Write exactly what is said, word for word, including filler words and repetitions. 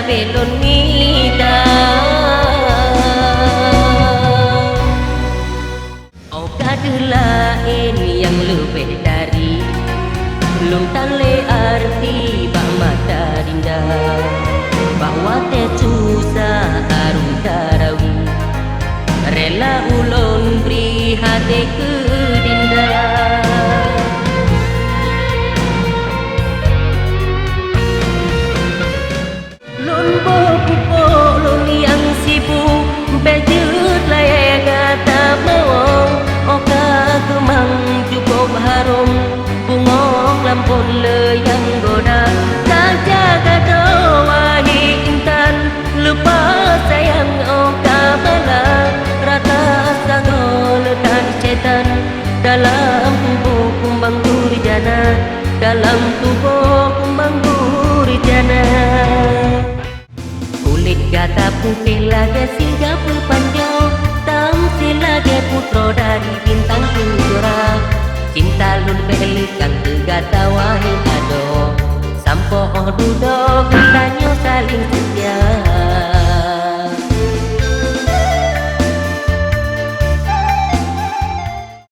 Belon mita. Oh, ka deuh laén nyang leubeh dari lôn tan lé arti bak mata Dinda. Bak watée susah harôh tarawi, rela ulôn bri até keu Dinda. Lôn boh pupuk lôn nyang sibuk, bék jeuet layée gata mawöng. Oh ka keumang cukôp harôm, bungöng lam phon le nyang goda. Ka jaga droe wahé intan, leupah sayang oh ka bala. Rata sagoe le that syaitan, dalam tuboh kumbang durjana, dalam tuboh kumbang durjana. Kulét gata putéh lagée siga peupanjoe, tamsil lagée putroe dari Bintang Kejora. Cinta lôn bék leukang keu gata wahé adoe, sampoe 'oh dudoe geutanyoe saléng seutia.